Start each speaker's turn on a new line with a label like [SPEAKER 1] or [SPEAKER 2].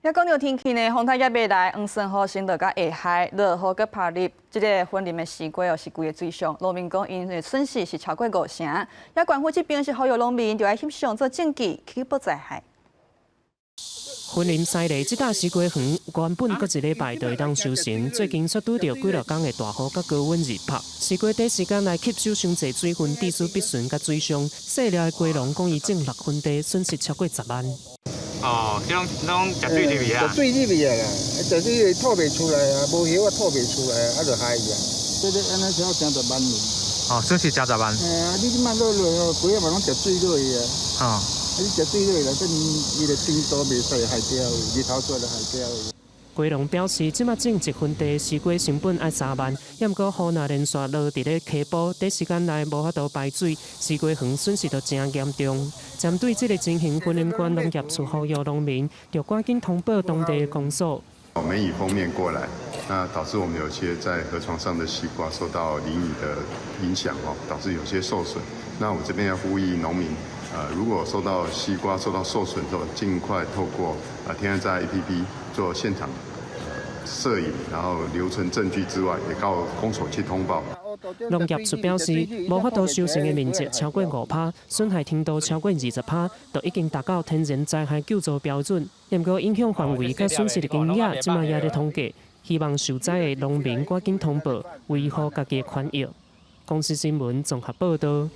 [SPEAKER 1] 抑講著天氣呢，風颱猶未來，黃酸雨先落佮下海，落雨閣拋入，這个雲林的西瓜哦是規个水上，農民講𪜶的損失是超過五成。抑縣府這邊是呼籲農民著愛翕相做證據，去報災害。
[SPEAKER 2] 雲林西螺這搭西瓜園原本閣一禮拜就會當收成，最近卻拄著幾落工的大雨佮高溫熱曝，西瓜短時間內吸收傷濟水分，致使必損佮水傷。細粒的瓜農講，伊種6分地，損失超過10萬。
[SPEAKER 3] 哦，這攏攏食水入去啊？
[SPEAKER 4] 食水入去啊啦，食水吐袂出來啊，無葉啊吐袂出來啊，啊就害去啊。這個按呢才成十萬元。
[SPEAKER 3] 哦，損失成十萬。
[SPEAKER 4] 嘿啊，你這擺落落哦，瓜仔嘛攏食水落去啊。
[SPEAKER 3] 哦。
[SPEAKER 4] 啊，你食水落去，內底伊個程度袂使害掉，日頭出來就害掉。
[SPEAKER 2] 瓜農表示，這馬種一分地西瓜成本愛3萬，抑毋過雨若連續落佇咧溪埔，短時間內無法度排水，西瓜園損失就誠嚴重。針對這个情形，雲林縣農業處呼籲農民，著趕緊通報當地公所。
[SPEAKER 5] 梅雨鋒面過來，那導致我們有些在河床上的西瓜受到淋雨的影響哦，導致有些受損。那我這邊要呼籲農民，如果受到西瓜受到受損之後，盡快透過天旱災 APP 做現場攝影，然後留存證據之外，也到公所去通報。
[SPEAKER 2] 農業處表示，無法度收成的面積超過5趴，損害程度超過20趴，就已經達到天然災害救助標準。毋過影響範圍佮損失的金額，這馬也咧統計，希望受災的農民趕緊通報，維護家己的權益。公視新聞綜合報導。